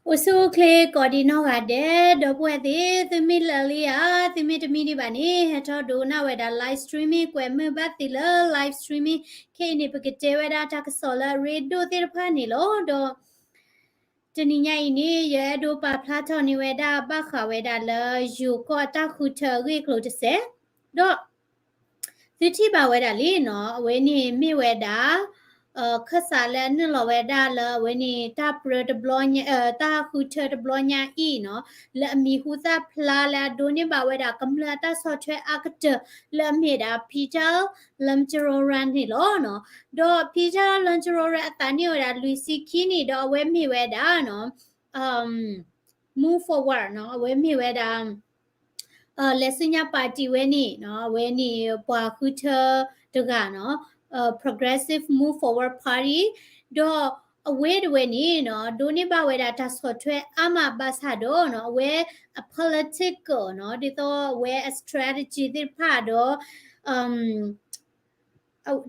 အိၣ်ဆူၣ်အိၣ်ချ့ကိးဒံးနီၢ်ဂၤဒဲး ဒီပုၢ်ဝဲၢ်သ့ၣ်, သုမ့ၢ်လၢလံဧါ, သုမ့ၢ်တမံဒံးဘၣ်န့ၣ် ဟဲထီၣ်ဒိကနၣ်ဝဲဒၣ် live streaming ကွဲးမုာ်ဘၣ်သ့ၣ်လၢ live streaming ခဲအံၤန့ၣ် ပကတဲဝဲဒၣ်တၢ်ကစီၣ်လၢအရ့ဒိၣ်သ့ၣ်တဖၣ်န့ၣ်လီၤ. ဒီးတနံၤညါအံၤန့ၣ် ယအဲၣ်ဒိးပာ်ဖျါထီၣ်န့ၢ်ဝဲဒၣ် ဘၣ်ဃးဝဲဒၣ်လၢ ယိၤကီၢ်အတၢ်ဃုထၢအဂ့ၢ်အကျိၤတစဲး, ဒီး သုထံၣ်ဘၣ်ဝဲဒၣ်လံနီၤ, အဝဲန့ၣ်မ့ၢ်ဝဲဒၣ် ခၢၣ်စးလၢအနုာ်လီၤဝဲဒၣ်လၢအဝဲန့ၣ် တၢ်ပြၢတဘျီညါ, တၢ်ဃုထၢတဘျီညါအံၤနီၤ, လၢအမံၤဟူသၣ်ဖျါလၢအဒိးန့ၢ်ဘၣ်ဝဲဒၣ်ကမျၢၢ်အတၢ်ဆီၣ်ထွဲအါကတၢၢ် လၢအမ့ၢ်ဒၣ် Peter Limjaroenrat န့ၣ်လီၤနီၤ. ဒီး Peter Limjaroenrat အသးန့ၢ်ဝဲဒၣ်လွံၢ်ဆံခံနံၣ် ဒီးအဝဲမ့ၢ်ဝဲဒၣ်နီၤ Move Forward နီၤ, အဝဲမ့ၢ်ဝဲဒၣ် လဲၤဆူညါ party ဝဲန့ၣ်နီၤ, အဝဲန့ၣ်ပှၤဃုထၢတဂၤနီၤ, Progressive Move Forward Party, ဒီးအဝဲတဝဲန့ၣ်နီၤ ဒိးန့ၢ်ဘၣ်ဝဲဒၣ်တၢ်ဆီၣ်ထွဲအါမးဘၣ်ဆၣ်ဒီးနီၤ အဝဲအ political နီၤ, ဒ်သိးအဝဲအ strategy သ့ၣ်တဖၣ်ဒီး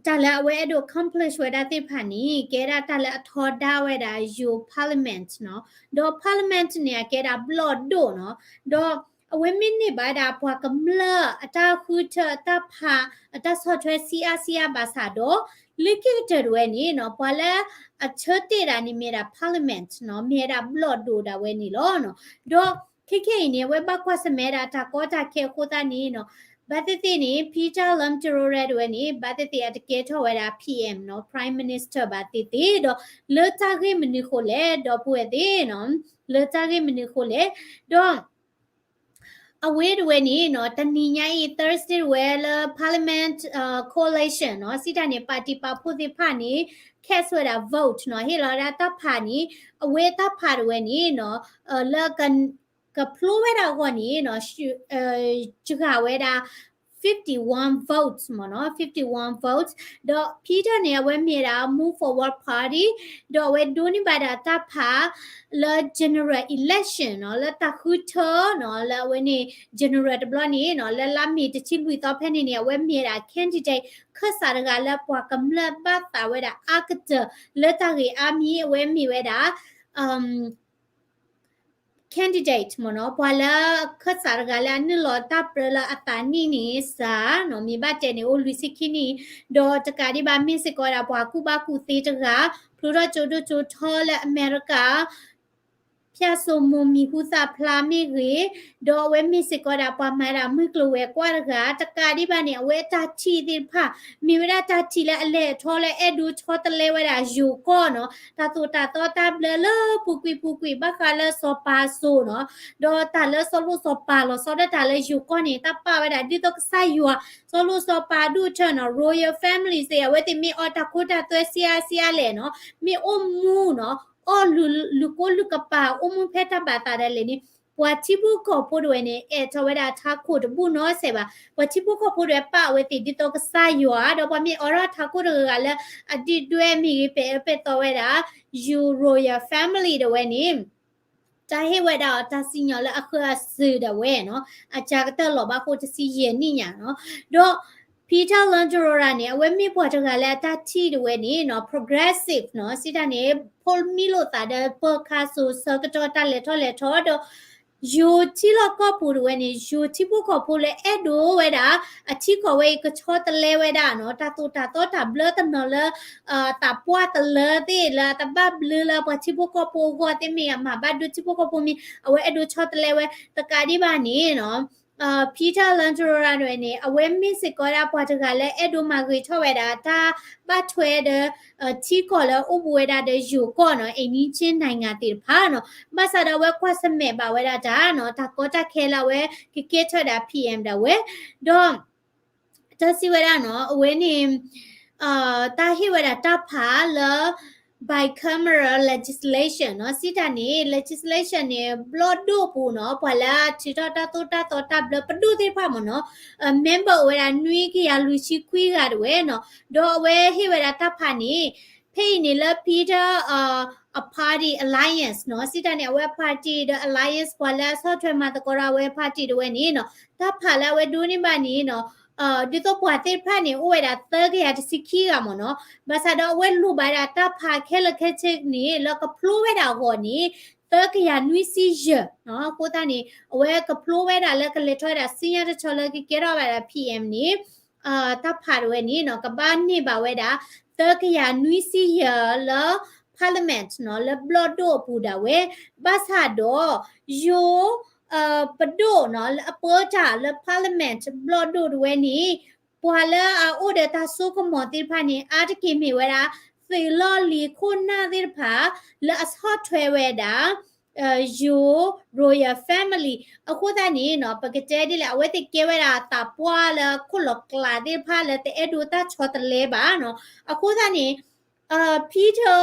တၢ်လၢအဝဲအဲၣ်ဒိး accomplish ဝဲဒၣ်သ့ၣ်တဖၣ်န့ၣ် ကဲဒၣ်တၢ်လၢအထီဒါဝဲဒၣ်ယိၤ parliament နီၤ, ဒီး parliament န့ၣ် အကဲဒၣ်ဘျီၣ်ဒိၣ်နီၤ, ဒီးအဝဲမ့ၢ်န့ၢ်ဘၣ်ဒၣ်ပှၤကမျၢၢ်အတၢ်ဃုထၢအတၢ်ဖး အတၢ်ဆီၣ်ထွဲဆံးအါဆံးအါဘၣ်ဆၣ်ဒီး လၢခံကတၢၢ်တဝဲန့ၣ်နီၤ ပှၤလၢအဆၢတဲာ်ဒၣ်န့ၣ်မ့ၢ်ဒၣ် parliament နီၤ, မ့ၢ်ဝဲဒၣ်ဘျီၣ်ဒိၣ်ဒၣ်ဝဲန့ၣ်လီၤနီၤ. ဒီးခဲခဲအံၤန့ၣ် အဝဲဘၣ်ကွၢ်ဆၢၣ်မဲာ်ဒၣ်တၢ်ကီတၢ်ခဲအဃိသတးန့ၣ်နီၤ, ဘၣ်သ့ၣ်သ့ၣ်န့ၣ် Peter Limjaroenrat တဝဲန့ၣ် ဘၣ်သ့ၣ်သ့ၣ်အတကဲထီၣ်ဝဲဒၣ် PM နီၤ, Prime Minister ဘၣ်သ့ၣ်သ့ၣ်ဒီး လၢတၢ်ဂ့ၢ်မနုၤဃိလဲၣ် ဒီပုၢ်ဝဲၢ်သ့ၣ်နီၤ, လၢတၢ်ဂ့ၢ်မနုၤဃိလဲၣ်, ဒီး အဝဲတဝဲန့ၣ်နီၤ တနံၤညါအံၤ Thursday တဝဲလၢ Parliament Coalition နီၤ, စံးတၢ်န့ၣ် ပၣ်တံၣ်ပာ်ဖှိၣ်သ့ၣ်တဖၣ်န့ၣ် cast ဝဲဒၣ် vote နီၤ, ဟ့ၣ်လီၤဝဲဒၣ်တၢ်ဖးန့ၣ်, အဝဲတၢ်ဖးတဝဲန့ၣ်နီၤ လၢ ကဖျိဝဲဒၣ်အဂီၢ်န့ၣ်နီၤ, စှၤဝဲဒၣ် fifty-one votes မ့ၢ်နီၤ, fifty-one votes, ဒီး Peter န့ၣ် အဝဲမ့ၢ်ဒၣ် Move Forward Party, ဒီးအဝဲဒိးန့ၢ်ဘၣ်ဒၣ်တၢ်ဖးလၢ general election နီၤ, လၢတၢ်ဃုထၢနီၤ, လၢအဝဲန့ၣ် general တဘျီန့ၣ်နီၤ, လၢလါမ့ၤတဆံလွံၢ်သီဖဲန့ၣ်န့ၣ် အဝဲမ့ၢ်ဒၣ် candidate ခၢၣ်စးတဂၤလၢပှၤကမျၢၢ်ဘၣ်သးဝဲဒၣ်အါကတၢၢ် လၢတၢ်ဂ့ၢ်အါမံၤ, အဝဲမ့ၢ်ဝဲဒၣ် candidate မ့ၢ်နီၤ, ပှၤလၢခၢၣ်စးတဂၤလၢအနုာ်လီၤတၢ်ပြၢလၢအသးနံၣ်န့ၣ်စှၤနီၤ, မ့ၢ်ဘၣ်တဲန့ၣ် အိၣ်လွံၢ်ဆံခံနံၣ်, ဒီးတကးဒံးဘၣ်မ့ၢ်စ့ၢ်ကီးဝဲဒၣ်ပှၤကူၣ်ဘၣ်ကူၣ်သ့တဂၤ, ဖျိထီၣ်ကၠိဒိၣ်ကၠိထီလၢအမဲရကၤ ဖၠၣ်စိမိၤမံၤဟူသၣ်ဖျါမ့ၢ်ဂ့ၤ, ဒီးအဝဲမ့ၢ်စ့ၢ်ကီးဒၣ်ပှၤမၤဒၣ်မုၢ်ကျိၤဝဲၤကွာ်တဂၤ, တကးဒံးဘၣ်န့ၣ် အဝဲအတၢ်ထံၣ်သ့ၣ်တဖၣ် မ့ၢ်ဝဲဒၣ်တၢ်ထံၣ်လၢအလဲၤထီၣ်လၢအဲၣ်ဒိးဆီတလဲဝဲဒၣ်ယိၤကီၢ်နီၤ, တၢ်သိၣ်တၢ်သီတၢ်ဘျၢလၢပူၤကွံာ်ပူၤကွံာ် ဘၣ်ဃးလၢစီၤပၤစိၤနီၤ, ဒီးတၢ်လၢစီၤလိၣ်စီၤပၤလီၤဆီဒၣ်တၢ်လၢယိၤကီၢ်န့ၣ် တၢ်ပာ်ဝဲဒၣ်ဒ်သိးကစၢ်ယွၤ, စီၤလိၣ်စီၤပၤဒူၣ်ထၢၣ်နီၤ, royal family စ့ၢ် အဝဲသ့ၣ်မ့ၢ်အီတၢ်ခိတၢ်သွဲဆံးအါဆံးအါလဲၣ်နီၤ, မ့ၢ်အိၣ်မူနီၤ, အီၣ်လုၢ်ကိလုၢ်ကပၤ အိၣ်မူဖဲတၢ်ဘၣ်သးဒၣ်လဲာ်န့ၣ်, ပှၤထံဖိကီၢ်ဖိတဝဲန့ၣ် အဲၣ်ထီၣ်ဝဲဒၣ်ထးခိၣ်တဘူၣ်နီတစဲးဘၣ်. ပှၤထံဖိကီၢ်ဖိတဝဲပာ်အဝဲသ့ၣ်ဒ်သိးကစၢ်ယွၤ, ဒီးပှၤမ့ၢ်အိးထီၣ်ထးခိၣ်တဂၤဂၤလၢအဒုၣ်ဒွဲၣ်မ့ၢ်ဂ့ၤ ပဲာ်အၢပဲာ်သီဝဲဒၣ် ယိၤ royal family တဝဲန့ၣ် တၢ်ဟ့ၣ်ဝဲဒၣ်အီၤတၢ်စံၣ်ညီၣ်လၢအဃၢၤအစၢၤဒၣ်ဝဲနီၤ, အစှၤကတၢၢ်လီၤဘၣ်ဃိတဆံယဲၢ်နံၣ်ညါနီၤ. ဒီး Peter Limjaroenrat န့ၣ် အဝဲမ့ၢ်ပှၤတဂၤလၢအတၢ်ထံၣ်တဝဲန့ၣ်နီၤ progressive နီၤ, စံးတၢ်န့ၣ် ဖိမံလိာ်သးဒီးပၢၤခါစိၤဆၢကတီၢ်တၢ်လဲၤထီၣ်လဲၤထီဒီး ယိၤထံလီၢ်ကီၢ်ပူၤတဝဲန့ၣ် ယိၤထံဖိကီၢ်ဖိလၢအဲၣ်ဒိးဝဲဒၣ် အထံကီၢ်ဝဲအံၤကဆီတလဲဝဲဒၣ်နီၤ, တၢ်သိၣ်တၢ်သီတၢ်ဘျၢတနီၤလၢ သးပှၢ်တလၢသ့ၣ်လၢအတဘၣ်ဘျုးလၢပှၤထံဖိကီၢ်ဖိအဂီၢ်သ့ၣ်မ့ၢ် အမၤဘၣ်ဒိထံဖိကီၢ်ဖိမ့ၢ် အဝဲအဲၣ်ဒိးဆီတလဲဝဲ တကးဒံးဘၣ်န့ၣ်နီၤ Peter Limjaroenrat န့ၣ် အဝဲမ့ၢ်စ့ၢ်ကီးဒၣ်ပှၤတဂၤလၢအဲၣ်ဒိးမၤဂ့ၤထီၣ်ဝဲဒၣ် တၢ်ဘၣ်ထွဲဒီး ထံကီၢ်လၢအိၣ်ဘူးဝဲဒၣ်ဒီးယိၤကီၢ်နီၤ အိမ်နီးချင်းနိုင်ငံသ့ၣ်တဖၣ်နီၤ, ဘၣ်ဆၣ်ဒီးအဝဲကွၢ်ဆၢၣ်မဲာ်ဘၣ်ဝဲဒၣ်တၢ်နီၤ တၢ်ကီတၢ်ခဲလၢအဝဲကကဲထီၣ်ဒၣ် PM ဒၣ်ဝဲ, ဒီး တၢ်စံးဝဲဒၣ်နီၤ အဝဲန့ၣ် တၢ်ဟ့ၣ်ဝဲဒၣ်တၢ်ဖးလၢ bicameral legislation နီၤ, စံးတၢ်န့ၣ် legislation န့ၣ် ဘျီၣ်ဒိၣ်ပူၤနီၤ ပှၤလၢအထုးထီၣ်တၢ်သိၣ်တၢ်သီတၢ်ဘျၢပဒိၣ်သ့ၣ်တဖၣ်မ့ၢ်နီၤ member အိၣ်ဝဲဒၣ်နွံကယၤလွံၢ်ဆံခွံဂၤတဝဲနီၤ, ဒီးအဝဲဟ့ၣ်ဝဲဒၣ်တၢ်ဖးန့ၣ် ဖဲအံၤန့ၣ်လၢ Peter အ party alliance နီၤ, စံးတၢ်န့ၣ် အဝဲ party ဒီး alliance ပှၤလၢအဆီၣ်ထွဲမၤသကိးဒီးအဝဲ party တဝဲန့ၣ်နီၤ တၢ်ဖးလၢအဝဲဒိးန့ၢ်ဘၣ်န့ၣ်နီၤ ဒ်သိးပှၤသ့ၣ်တဖၣ်န့ၣ် အိၣ်ဝဲဒၣ်သၢကယၤတဆံခံဂၤမ့ၢ်နီၤ, ဘၣ်ဆၣ်ဒီးအဝဲလိၣ်ဘၣ်ဒၣ်တၢ်ဖးခဲလၢာ်ခဲဆ့န့ၣ် လၢကဖျိဝဲဒၣ်အဂီၢ်န့ၣ် သၢကယၤနွံဆံယဲၢ်နီၤ. အဃိသတးန့ၣ် အဝဲကဖျိဝဲဒၣ်လၢကလဲၤထီၣ်ဝဲဒၣ် စံညါတဆီလၢကကဲထီၣ်ဝဲဒၣ် PM န့ၣ် တၢ်ဖးတဝဲန့ၣ်နီၤ ကဘၣ်န့ၢ်ဘၣ်ဝဲဒၣ် သၢကယၤနွံဆံယဲၢ်လၢ parliament နီၤ လၢဘျီၣ်ဒိၣ်အပူၤဒၣ်ဝဲ, ဘၣ်ဆၣ်ဒီး ယိၤ ပဒိၣ်နီၤ လၢအပၢတၢ်လၢ parliament ဘျီၣ်ဒိၣ်တဝဲန့ၣ် ပှၤလၢအအိၣ်ဒီးတၢ်စိကမီၤသ့ၣ်တဖၣ်န့ၣ် အါတက့ၢ်မ့ၢ်ဝဲဒၣ် သုးလီၢ်လံၤခိၣ်နၢ်သ့ၣ်တဖၣ် လၢအဆီၣ်ထွဲဝဲဒၣ် ယိၤ royal family အဃိသတးန့ၣ်နီၤ ပကတဲဒ်လဲၣ် အဝဲသ့ၣ်ကဲဝဲဒၣ်သးပှၢ်လၢခိၣ်လီၤကျးသ့ၣ်တဖၣ်လၢတအဲၣ်ဒိးတၢ်ဆီတလဲဘၣ်နီၤ. အဃိသတးန့ၣ် Peter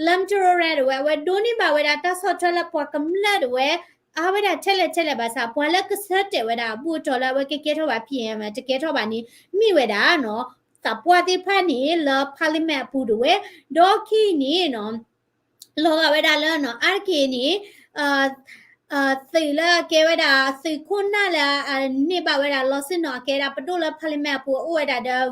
Limjaroenrat တဝဲ အဝဲဒိးန့ၢ်ဘၣ်ဝဲဒၣ်တၢ်ဆီၣ်ထွဲလၢပှၤကမျၢၢ်တဝဲ အါဝဲဒၣ်ထဲလဲၣ်ထဲလဲၣ်ဘၣ်ဆၣ် ပှၤလၢကဆၢတဲာ်ဝဲဒၣ်အဘူၣ်အတီၤလၢအဝဲကကဲထီၣ်ဘၣ် PM တကဲထီၣ်ဘၣ်န့ၣ် မ့ၢ်ဝဲဒၣ်နီၤ သးပှၢ်သ့ၣ်တဖၣ်န့ၣ် လၢ parliament အပူၤတဝဲ, ဒီးခံန့ၣ်နီၤ လီၤဂာ်ဝဲဒၣ်လၢနီၤ အါတက့ၢ်န့ၣ် သုးလၢအကဲဝဲဒၣ် သုးခိၣ်နၢ်လၢအန့ၢ်ဘၣ်ဝဲဒၣ် လီၤစ့ၢ်နီၤ အကဲဒၣ်ပဒိၣ်လၢ parliament အပူၤ အအိၣ်ဝဲဒၣ်ဒီး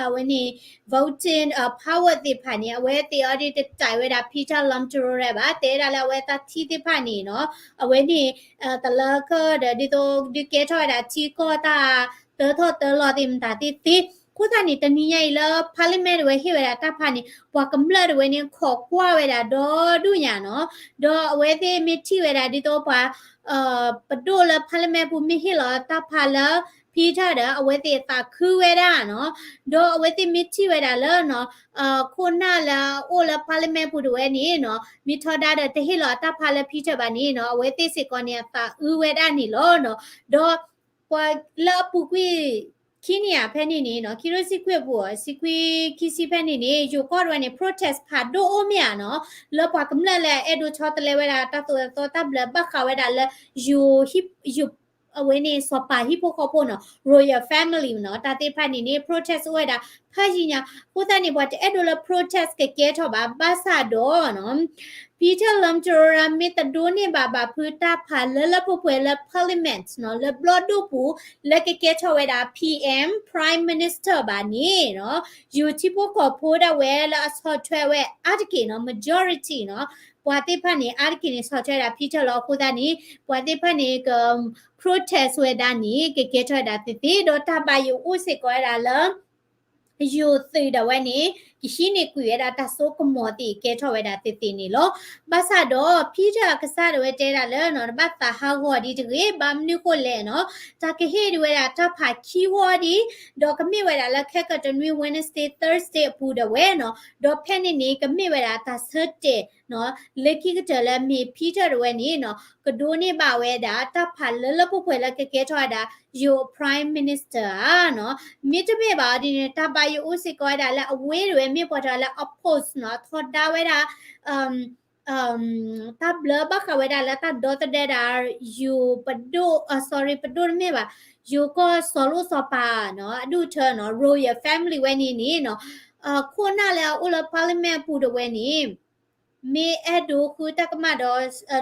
အဝဲန့ၣ် voting power သ့ၣ်တဖၣ်န့ၣ် အဝဲသ့ၣ်အီၤဒ်တတဲဝဲဒၣ် Peter Limjaroenrat ဘၣ် တဲဝဲဒၣ်လၢအဝဲသးထံသ့ၣ်တဖၣ်န့ၣ်နီၤ အဝဲန့ၣ် တလၢကဒီး ဒ်သိးဒုးကဲထီၣ်ဝဲဒၣ်ထံကီၢ်တၢ်တၢထီၣ်တၢလီၤသ့ၣ်မတၤသ့ၣ်သ့ၣ် အဃိသတးန့ၣ် တနံၤညါအံၤလၢ parliament တဝဲဟ့ၣ်ဝဲဒၣ်တၢ်ဖးန့ၣ် ပှၤကမျၢၢ်တဝဲန့ၣ် ခိးကွၢ်ဝဲဒၣ်ဒီဒူၣ်ညါနီၤ, ဒီးအဝဲသ့ၣ်မ့ၢ်ထံၣ်ဝဲဒၣ်ဒ်သိးပှၤ ပဒိၣ်လၢ parliament ပူၤမ့ၢ်ဟ့ၣ်လီၤတၢ်ဖးလၢ Peter ဒီး အဝဲသ့ၣ်သးခုဝဲဒၣ်နီၤ, ဒီးအဝဲသ့ၣ်မ့ၢ်ထံၣ်ဝဲဒၣ်လၢ ခိၣ်နၢ်လၢအအိၣ်လၢ parliament ပူၤတဝဲန့ၣ်နီၤ မ့ၢ်ထီဒါဒီးတဟ့ၣ်လီၤအတၢ်ဖးလၢ Peter ဘၣ်န့ၣ်နီၤ အဝဲသ့ၣ်စ့ၢ်ကီးန့ၣ် အသးအုးဝဲဒၣ်န့ၣ်လီၤနီၤ, ဒီးပှၤလၢအပူၤကွံာ် ခံနံၣ်ဧါ ဖဲန့ၣ်န့ၣ်နီၤ ခံကထိဆံခွံအပူၤ ဆံခွံခံဆံဖဲန့ၣ်န့ၣ် ယိၤကီၢ်တဝဲန့ၣ် protest ဖးဒိၣ်အိၣ်မ့ၢ်ဧါနီၤ, လၢပှၤကမျၢၢ်လၢအအဲၣ်ဒိးဆီတလဲဝဲဒၣ်တၢ်သိၣ်တၢ်သီတၢ်ဘျၢဘၣ်ဃးဝဲဒၣ်လၢ ယိၤ ယိၤ အဝဲန့ၣ် စီၤပၤဟံၣ်ဖိဃီဖိနီၤ royal family နီၤ တၢ်သ့ၣ်တဖၣ်န့ၣ်န့ၣ် protest အိၣ်ဝဲဒၣ် ဖးယံာ်ညါ အဃိသတးန့ၣ် ပှၤတအဲၣ်ဒိးလၢ protest ကကဲထီၣ်ဘၣ် ဘၣ်ဆၣ်ဒီးနီၤ Peter Limjaroenrat မ့ၢ်တဒိးန့ၢ်ဘၣ်ဘၣ်ဖုတၢ်ဖးလၢလၢပှဲၤပှဲၤလၢ parliament နီၤ လၢဘျီၣ်ဒိၣ်ပူၤ လၢကကဲထီၣ်ဝဲဒၣ် PM Prime Minister ဘၣ်န့ၣ်နီၤ ယိၤထံဖိကီၢ်ဖိဒၣ်ဝဲလၢအဆီၣ်ထွဲဝဲအါတက့ၢ်နီၤ majority နီၤ ပှၤသ့ၣ်တဖၣ်န့ၣ် အါတက့ၢ်န့ၣ် ဆီၣ်ထွဲဒၣ် Peter လီၤ. အဃိသတးန့ၣ် ပှၤသ့ၣ်တဖၣ်န့ၣ် က protest ဝဲဒၣ်န့ၣ် ကကဲထီၣ်ဝဲဒၣ်သ့သ့ ဒီးတၢ်ဘၣ်ယိၣ်အိၣ်စ့ၢ်ကီးဝဲဒၣ်လၢ ယိၤသုးဒၣ်ဝဲန့ၣ် ကဟံးန့ၢ်ကွံာ်ဝဲဒၣ်တၢ်စိကမီၤသ့ၣ် ကဲထီၣ်ဝဲဒၣ်သ့သ့န့ၣ်လီၤ. ဘၣ်ဆၣ်ဒီး Peter အကစၢ်ဒၣ်ဝဲတဲဒၣ်လၢနီၤ တဘၣ်သးဟးဂီၤဒံးတဂ့ၤ ဘၣ်မနုၤဃိလဲၣ်နီၤ တၢ်ကဟ့ၣ်ဒံးဝဲဒၣ်တၢ်ဖးခံဝီဒံး ဒီးကမ့ၢ်ဝဲဒၣ်လၢခဲကတနွံ Wednesday Thursday အပူၤဒၣ်ဝဲနီၤ ဒီးဖဲန့ၣ်န့ၣ် ကမ့ၢ်ဝဲဒၣ်တၢ်ဆၢတဲာ်နီၤ လၢခံကတၢၢ်လၢမ့ၢ် Peter ဒၣ်ဝဲန့ၣ်နီၤ ကဒိးန့ၢ်ဘၣ်ဝဲဒၣ်တၢ်ဖးလၢလၢပှဲၤပှဲၤလၢကကဲထီၣ်ဝဲဒၣ် ယိၤ Prime Minister ဧါနီၤ မ့တမ့ၢ်ဘၣ်အီၤဒ်န့ၣ် တၢ်ဘၣ်ယိၣ်အိၣ်စ့ၢ်ကီးဝဲဒၣ်လၢအဝဲဒၣ်ဝဲမ့ၢ်ပှၤတဂၤလၢ oppose နီၤ ထီဒါဝဲဒၣ် တၢ်ဘျၢဘၣ်ဃးဝဲဒၣ်လၢတၢ်ဒီသဒၢဒၣ် ယိၤပဒိၣ် sorry ပဒိၣ်တမ့ၢ်ဘၣ် ယိၤကီၢ်စီၤလိၣ်စီၤပၤနီၤ အဒူၣ်အထၢနီၤ royal family ဝဲန့ၣ်န့ၣ်နီၤ ခိၣ်နၢ်လၢအအိၣ်လၢ parliament အပူၤဒၣ်ဝဲန့ၣ် မ့ၢ်အဲၣ်ဒိးဃုတၢ်ကမၣ်ဒီး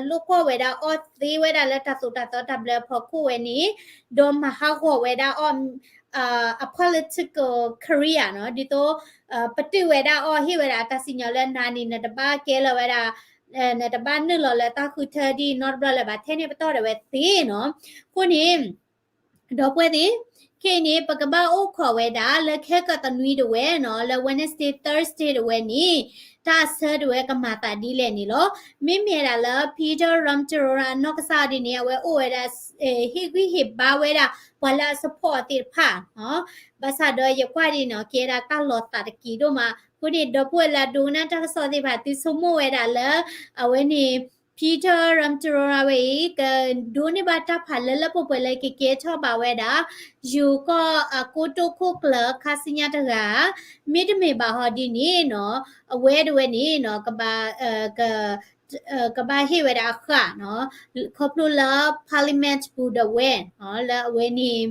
လိၣ်ကွီၢ်ဝဲဒၣ်အီၤသ့ဝဲဒၣ်လၢတၢ်သိၣ်တၢ်သီတၢ်ဘျၢအဖီခိၣ်ဝဲန့ၣ် ဒီးမၤဟးဂီၤဝဲဒၣ်အီၤ အ political career နီၤ ဒ်သိး ပတုာ်ဝဲဒၣ်အီၤ ဟ့ၣ်ဝဲဒၣ်တၢ်စံၣ်ညီၣ်လၢနၤန့ၣ် နတဘၣ်ကဲလၢၤဝဲဒၣ် နတဘၣ်နုာ်လီၤလၢတၢ်ဃုထၢဒ်နီတဘျီလၢၤဘၣ် ထဲန့ၣ်ပတီၢ်ဒၣ်ဝဲသ့နီၤ အဃိန့ၣ် ဒီပုၢ်ဝဲၢ်သ့ၣ်, ခဲအံၤန့ၣ် ပကဘၣ်အိၣ်ခိးဝဲဒၣ်လၢခဲကတနွံဒၣ်ဝဲနီၤ လၢ Wednesday Thursday ဒၣ်ဝဲန့ၣ် တၢ်ဆၢဒၣ်ဝဲကမၤသးဒ်လဲၣ်န့ၣ်လီၤ. မ့မ့ၢ်ဒၣ်လၢ Peter Limjaroenrat အနီၢ်ကစၢ်ဒ်န့ၣ် အဝဲအိၣ်ဝဲဒၣ် ဟ့ၣ်ဂံၢ်ဟ့ၣ်ဘါဝဲဒၣ် ပှၤလၢအ support အီၤသ့ၣ်တဖၣ် ဘၣ်ဆၣ်ဒီးယကွၢ်ဒ်န့ၣ် ကဲဒၣ်တၢ်လီၤသးတက့ၢ်ဒိၣ်မး အဃိန့ၣ် ဒီပုၢ်ဝဲၢ်လၢအဒိကနၣ်တၢ်ကစီၣ်သ့ၣ်တဖၣ် သုဆိကမိၣ်ဝဲဒၣ်လၢ အဝဲန့ၣ် Peter Limjaroenrat ဝဲအံၤ ကဒိးန့ၢ်ဘၣ်တၢ်ဖးလၢလၢပှဲၤပှဲၤလၢကကဲထီၣ်ဘၣ်ဝဲဒၣ် ယိၤကီၢ်အကိတိာ်ခိၣ်ကျၢၢ်ခါဆူညါတဂၤ မ့တမ့ၢ်ဘၣ်ဟီဒ်န့ၣ်နီၤ အဝဲဒၣ်ဝဲန့ၣ်နီၤ ကဘၣ် ကဘၣ်ဟ့ၣ်ဝဲဒၣ်အဃၣ်နီၤ ခီဖျိလၢ parliament ပူၤဒၣ်ဝဲနီၤ လၢအဝဲန့ၣ်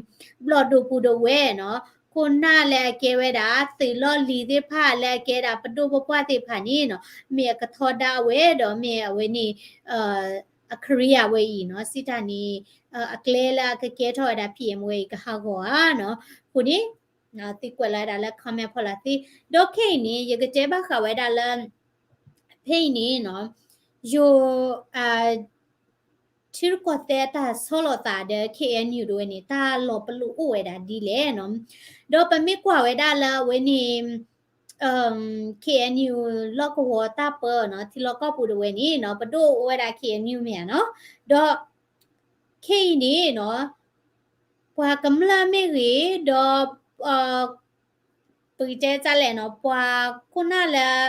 ဘျီၣ်ဒိၣ်ပူၤဒၣ်ဝဲနီၤ ခိၣ်နၢ်လၢအကဲဝဲဒၣ် သုးလီၢ်လံၤသ့ၣ်တဖၣ်လၢအကဲဒၣ်ပဒိၣ်ပပှၢ်သ့ၣ်တဖၣ်န့ၣ်နီၤ မ့ၢ်အကထီဒါဝဲဒီးမ့ၢ်အဝဲန့ၣ် အ career ဝဲအံၤနီၤ စံးတၢ်န့ၣ် အကျဲလၢအကကဲထီၣ်ဝဲဒၣ် PM ဝဲအံၤကဟးဂီၤဧါနီၤ အဃိန့ၣ် သုကွဲးလီၤဝဲဒၣ်လၢ comment ဖီလာ်သ့ ဒီးခဲအံၤန့ၣ် ယကတဲဘၣ်ဃးဝဲဒၣ်လၢ ဖဲအံၤန့ၣ်နီၤ ယိၤ ထံရူၢ်ကီၢ်သဲးတၢ်ဆီလီၤသးဒီး K N U တဝဲန့ၣ် တၢ်လီၤပလိာ်အိၣ်ဝဲဒၣ်ဒ်လဲၣ်နီၤ. ဒီးပမ့ၢ်ကွၢ်ဝဲဒၣ်လၢအဝဲန့ၣ် K N U လီၢ်ကဝီၤတၢ်ပၢနီၤ ထံလီၢ်ကီၢ်ပူၤတဝဲန့ၣ်နီၤ ပဒိၣ်အိၣ်ဝဲဒၣ် K N U မ့ၢ်ဧါနီၤ. ဒီး ခဲအံၤန့ၣ်နီၤ ပှၤကမျၢၢ်မ့ၢ်ဂ့ၤ ဒီး ပကတဲတၢ်လဲၣ်နီၤ ပှၤခိၣ်နၢ်လၢ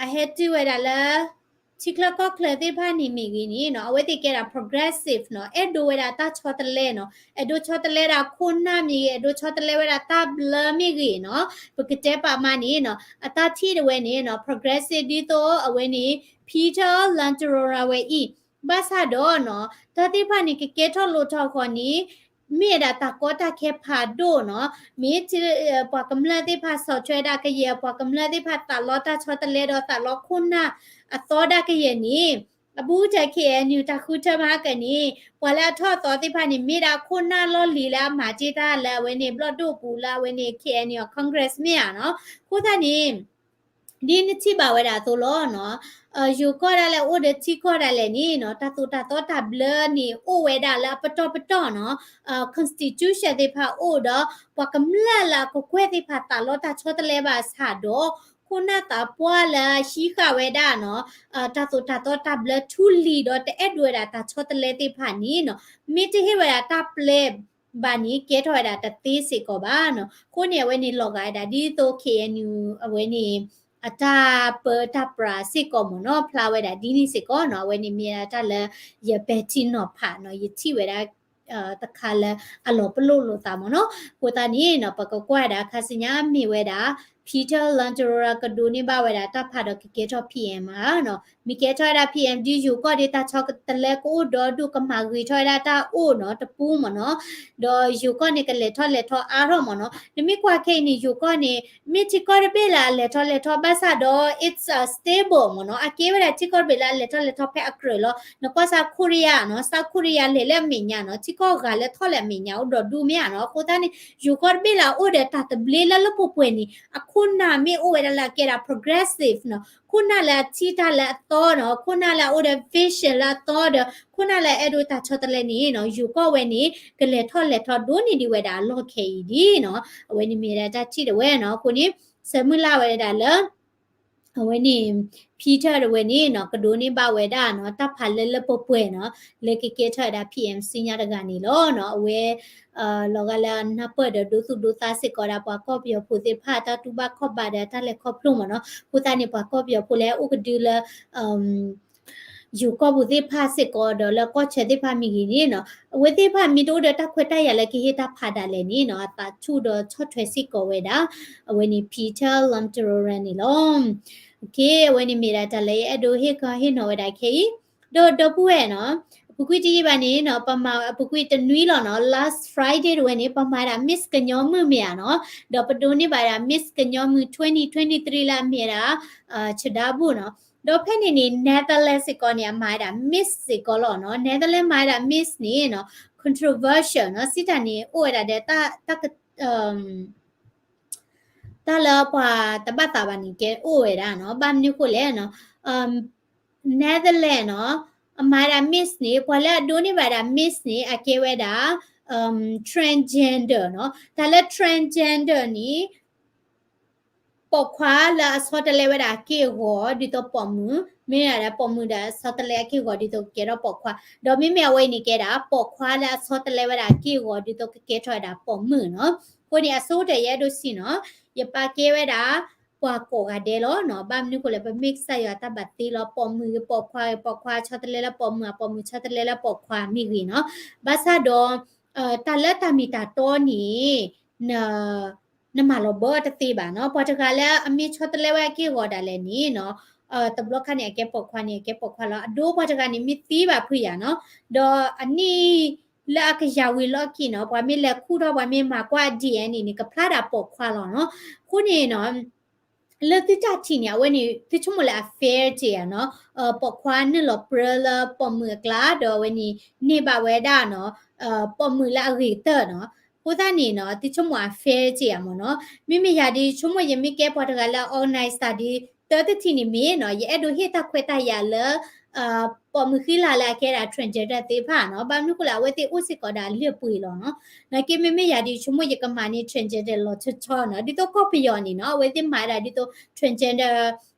အဟဲတုၤဝဲဒၣ်လၢ ထံချၢကီၢ်ချၢသ့ၣ်တဖၣ်န့ၣ်မ့ၢ်ဂ့ၤန့ၣ်နီၤ အဝဲသ့ၣ်ကဲဒၣ် progressive နီၤ အဲၣ်ဒိးဝဲဒၣ်တၢ်ဆီတလဲနီၤ အဲၣ်ဒိးဆီတလဲဒၣ်ခိၣ်နၢ်မ့ၢ်ဂ့ၤ အဲၣ်ဒိးဆီတလဲဝဲဒၣ်တၢ်ဘျၢမ့ၢ်ဂ့ၤနီၤ ပကတဲပာ်မးန့ၣ်နီၤ အတၢ်ထံၣ်တဝဲန့ၣ်နီၤ progressive ဒ်သိးအဝဲန့ၣ် Peter Lantara ဝဲအံၤ ဘၣ်ဆၣ်ဒီးနီၤ တၢ်သ့ၣ်တဖၣ်န့ၣ် ကကဲထီၣ်လိၣ်ထီၣ်အဃိန့ၣ် မ့ၢ်ဝဲဒၣ်တၢ်ကီတၢ်ခဲဖးဒိၣ်နီၤ မ့ၢ် ပှၤကမျၢၢ်သ့ၣ်တဖၣ်ဆီၣ်ထွဲဒၣ်ကယဲၢ် ပှၤကမျၢၢ်သ့ၣ်တဖၣ်သးလီတၢ်ဆီတလဲဒီးသးလီခိၣ်နၢ်အသီဒၣ်ကယဲၢ်န့ၣ် အဘူးကတၢၢ် K N U တၢ်ဃုထၢမၤကဲန့ၣ် ပှၤလၢအထီၣ်အသီသ့ၣ်တဖၣ်န့ၣ် မ့ၢ်ဒၣ်ခိၣ်နၢ်လီၢ်လံၤလၢအမၤတ့ၢ်တၢ်လၢအဝဲန့ၣ် ဘျီၣ်ဒိၣ်ပူၤလၢအဝဲန့ၣ် K N U Congress မ့ၢ်ဧါနီၤ အဃိသတးန့ၣ် ဒ်နထံၣ်ဘၣ်ဝဲဒၣ်အသိးလီၤနီၤ ယိၤကီၢ်ဒၣ်လဲာ်အိၣ်ဒီးထံကီၢ်ဒၣ်လဲာ်န့ၣ်နီၤ တၢ်သိၣ်တၢ်သီတၢ်ဘျၢန့ၣ် အိၣ်ဝဲဒၣ်လၢအပတီၢ်ပတီၢ်နီၤ constitution သ့ၣ်တဖၣ်အိၣ်ဒီး ပှၤကမျၢၢ်လၢအကကွဲၢ်သ့ၣ်တဖၣ်သးလီတၢ်ဆီတလဲဘၣ်ဆၣ်ဒီး ခိၣ်နၢ်သးပှၢ်လၢဟံးဃာ်ဝဲဒၣ်နီၤ တၢ်သိၣ်တၢ်သီတၢ်ဘျၢထူလံၤဒီးတအဲၣ်ဒိးဝဲဒၣ်တၢ်ဆီတလဲသ့ၣ်တဖၣ်န့ၣ်နီၤ မ့ၢ်တဟ့ၣ်ဝဲဒၣ်တၢ်ပျဲ ဘၣ်န့ၣ် ကဲထီၣ်ဝဲဒၣ်တသ့စ့ၢ်ကီးဘၣ်နီၤ. အဃိန့ၣ် အဝဲန့ၣ်လီၤဂာ်ဝဲဒၣ်ဒ်သိး K N U အဝဲန့ၣ် အတၢ်ပၢတၢ်ပြးစ့ၢ်ကီးမ့ၢ်နီၤ ဖျါဝဲဒၣ်ဒ်န့ၣ်စ့ၢ်ကီးနီၤ. အဝဲန့ၣ်မ့ၢ်ဒၣ်တၢ်လၢယပဲာ်ထံနီၤဖးနီၤ ယထံၣ်ဝဲဒၣ် တခါလၢအလီၤပလိာ်လိာ်သးမ့ၢ်နီၤ. အဃိသတးန့ၣ်နီၤ ပကကွၢ်ဝဲဒၣ်ခါဆူညါမ့ၢ်ဝဲဒၣ် Peter Lantara ကဒိးန့ၢ်ဘၣ်ဝဲဒၣ်တၢ်ဖးဒီးကကဲထီၣ် P M ဧါနီၤ. မ့ၢ်ကဲထီၣ်ဝဲဒၣ် P M ဒ်ယိၤကီၢ်ဒ်တၢ်ဆီတလဲကအိၣ်ဒီဒူၣ် ကမၤဂ့ၤထီၣ်ဝဲဒၣ်တၢ်အိၣ်နီၤ တပူၤမ့ၢ်နီၤ. ဒီးယိၤကီၢ်န့ၣ် ကလဲၤထီၣ်လဲၤထီအါထီၣ်မ့ၢ်နီၤ. နမ့ၢ်ကွၢ်ခဲအံၤန့ၣ် ယိၤကီၢ်န့ၣ် မ့ၢ်ထံကီၢ်တဘ့ၣ်လၢအလဲၤထီၣ်လဲၤထီ ဘၣ်ဆၣ်ဒီး it's a stable မ့ၢ်နီၤ. အကဲဝဲဒၣ်ထံကီၢ်တဘ့ၣ်လၢအလဲၤထီၣ်လဲၤထီဖဲအကြၢးလီၤ. နကွၢ် South Korea နီၤ, South Korea လဲၤလၢအမဲာ်ညါနီၤ, ထံကီၢ်ဂၤလၢထီၣ်လၢအမဲာ်ညါအိၣ်ဒီဒူၣ်မ့ၢ်ဧါနီၤ. အဃိသတးန့ၣ် ယိၤကီၢ်တဘ့ၣ်လၢအအိၣ်ဒီးတၢ်သဘျ့လၢလၢပှဲၤပှဲၤန့ၣ် အခိၣ်နၢ်မ့ၢ်အိၣ်ဝဲဒၣ်လၢအကဲဒၣ် progressive နီၤ, ခိၣ်နၢ်လၢအထံၣ်တၢ်လၢအသီနီၤ, ခိၣ်နၢ်လၢအအိၣ်ဒီး vision လၢအသီဒီး ခိၣ်နၢ်လၢအအဲၣ်ဒိးတၢ်ဆီတလဲန့ၣ်နီၤ, ယိၤကီၢ်ဝဲန့ၣ် ကလဲၤထီၣ်လဲၤထီဒိၣ်န့ၢ်ဒံးဝဲဒၣ်အလီၢ်ခဲအံၤဒ်နီၤ. အဝဲန့ၣ်မ့ၢ်ဒၣ်တၢ်ထံၣ်တဝဲနီၤ. အဃိန့ၣ် ဆၢမုၢ်လၢ်ဝဲဒၣ်လၢ အဝဲန့ၣ် Peter တဝဲန့ၣ်နီၤ ကဒိးန့ၢ်ဘၣ်ဝဲဒၣ်နီၤ တၢ်ဖးလၢလၢပှဲၤပှဲၤနီၤ လၢကကဲထီၣ်ဝဲဒၣ် P M ဆူညါတဂၤန့ၣ်လီၤနီၤ. အဝဲ လီၤဂာ်လၢအနၢ်ပၢၢ်ဒီးဒိသူၣ်ဒိသးစ့ၢ်ကီးဒၣ် ပှၤကီၢ်ပယီၤဖိသ့ၣ်တဖၣ် တၢ်တူၢ်ဘၣ်ခီၣ်ဘၣ်ဒီးတၢ်လဲၤခီဖျိမ့ၢ်နီၤ. အဃိသတးန့ၣ် ပှၤကီၢ်ပယီၤဖိလၢအိၣ်ကဒုလၢ ယိၤကီၢ်ပူၤသ့ၣ်တဖၣ်စ့ၢ်ကီးဒီးလၢကီၢ်ဆၢသ့ၣ်တဖၣ်မ့ၢ်ဂ့ၤန့ၣ်နီၤ, အဝဲသ့ၣ်တဖၣ်မ့ၢ်တအိၣ်ဒီးတၢ်ခွဲးတၢ်ယာ်လၢကဟ့ၣ်တၢ်ဖးဒၣ်လဲာ်န့ၣ်နီၤ, အသးဆူၣ်ဒီးဆီၣ်ထွဲစ့ၢ်ကီးဝဲဒၣ် အဝဲန့ၣ် Peter Lamteroran န့ၣ်လီၤ. အဝဲန့ၣ်မ့ၢ်ဒၣ်တၢ်လၢယအဲၣ်ဒိးဟ့ၣ်ခီဟ့ၣ်နီၤဝဲဒၣ်ခဲအံၤ, ဒီးဒီပုၢ်ဝဲၢ်နီၤ, အပူၤကွံာ်တယံာ်ဘၣ်န့ၣ်နီၤ ပမၤအပူၤကွံာ်တနွံလီၤနီၤ, last Friday တဝဲန့ၣ် ပမၤဒၣ် Miss ကညီမုၣ်မ့ၢ်ဧါနီၤ, ဒီးပဒိးန့ၢ်ဘၣ်ဒၣ် Miss ကညီမုၣ် twenty twenty-three လၢအမ့ၢ်ဒၣ် ဆဒါဘူၣ်နီၤ. ဒီးဖဲန့ၣ်န့ၣ် Netherlands စ့ၢ်ကီးန့ၣ် အမၤဝဲဒၣ် Miss စ့ၢ်ကီးလီၤနီၤ. Netherlands မၤဝဲဒၣ် Miss န့ၣ်နီၤ controversial နီၤ, စံးတၢ်န့ၣ် အိၣ်ဝဲဒၣ်ဒီးတၢ် တၢ် တၢ်လၢပှၤတဘၣ်သးဘၣ်န့ၣ် ကဲအိၣ်ဝဲဒၣ်နီၤ. ဘၣ်မနုၤဃိလဲၣ်နီၤ, Netherlands နီၤ, အမၤဝဲဒၣ် Miss န့ၣ် ပှၤလၢအဒိးန့ၢ်ဘၣ်ဒၣ် Miss န့ၣ် အကဲဝဲဒၣ် transgender နီၤ. တၢ်လၢ transgender န့ၣ် ပိာ်ခွါလၢအဆီတလဲဝဲဒၣ်အက့ၢ်အဂီၤ ဒ်သိးပိာ်မုၣ်, မ့ၢ်ဒၣ်ပိာ်မုၣ်ဒီးဆီတလဲအက့ၢ်အဂီၤ ဒ်သိးကကဲထီၣ်ပိာ်ခွါ, ဒီးမ့မ့ၢ်အဝဲအံၤန့ၣ်ကဲဒၣ် ပိာ်ခွါလၢအဆီတလဲဝဲဒၣ်အက့ၢ်အဂီၤ ဒ်သိးကကဲထီၣ်ဝဲဒၣ်ပိာ်မုၣ်နီၤ. အဃိန့ၣ် အဆိကတၢၢ်ယအဲၣ်ဒိးစံးနီၤ, ယပာ်ကဲဝဲဒၣ် ပှၤကိးဂၤဒဲးလီၤနီၤ. ဘၣ်မနုၤဃိလဲၣ် ပမ့ၢ်ကစၢ်ယွၤတၢ်ဘၣ်သ့လီၤ. ပိာ်မုၣ်ဂ့ၤပိာ်ခွါဂ့ၤ, ပိာ်ခွါဆီတလဲလၢပိာ်မုၣ်, အပိာ်မုၣ်ဆီတလဲလၢပိာ်ခွါမ့ၢ်ဂ့ၤနီၤ. ဘၣ်ဆၣ်ဒီး တၢ်လၢတၢ်မ့ၢ်တၢ်တီန့ၣ် နမၤလီၤဘၢအီၤတသ့ဘၣ်နီၤ. ပှၤတဂၤလၢအမ့ၢ်ဆီတလဲဝဲအက့ၢ်အဂီၤဒၣ်လဲာ်န့ၣ်နီၤ, တဘျီခါန့ၣ် အကဲပိာ်ခွါန့ၣ် အကဲပိာ်ခွါလီၤ. အဒိပှၤတဂၤန့ၣ် မ့ၢ်သံဘၣ်ဖုးယၤနီၤ, ဒီးအနံၣ်လၢအကယၤဝံၤလီၢ်ခံနီၤ, ပှၤမ့ၢ်လဲၤခူၣ်ထီၣ် ပှၤမ့ၢ်မၤကွၢ် DNA န့ၣ် ကဖျါဒၣ်ပိာ်ခွါလီၤနီၤ. အဃိန့ၣ်နီၤ လၢသုတၢ်ထံၣ်န့ၣ် အဝဲန့ၣ် သုဆိကမိၣ်လၢအ fair က့ဧါနီၤ, ပိာ်ခွါနုာ်လီၤပြၢလၢပိာ်မုၣ်အကျါ ဒီးအဝဲန့ၣ် န့ၢ်ဘၣ်ဝဲဒၣ်နီၤ ပိာ်မုၣ်လၢအဂ့ၤကတၢၢ်နီၤ. အဃိသတးန့ၣ်နီၤ သုဆိကမိၣ်အ fair က့ဧါမ့ၢ်နီၤ. မ့မ့ၢ်ယၤဒ် ဆိကမိၣ်ယမ့ၢ်ကဲပှၤတဂၤလၢ organize တၢ်ဒ် တၢ်တထံၣ်န့ၣ်မ့ၢ်နီၤ ယအဲၣ်ဒိးဟ့ၣ်တၢ်ခွဲးတၢ်ယာ်လၢ ပိာ်မုၣ်ဃံလၤလၢအကဲဒၣ် transgender သ့ၣ်တဖၣ်နီၤ, ဘၣ်မနုၤဃိလဲၣ် အဝဲသ့ၣ်အိၣ်စ့ၢ်ကီးဒၣ်လၢပှ့ၤလီၤနီၤ. နာ်က့မ့မ့ၢ်ယၤဒီး ယဆိကမိၣ်ယကမၤန့ၢ် transgender လီၤဆီဆီနီၤ, ဒ်သိးကီၢ်ပယီၤန့ၣ်နီၤ အဝဲသ့ၣ်မၤဒၣ်ဒ်သိး transgender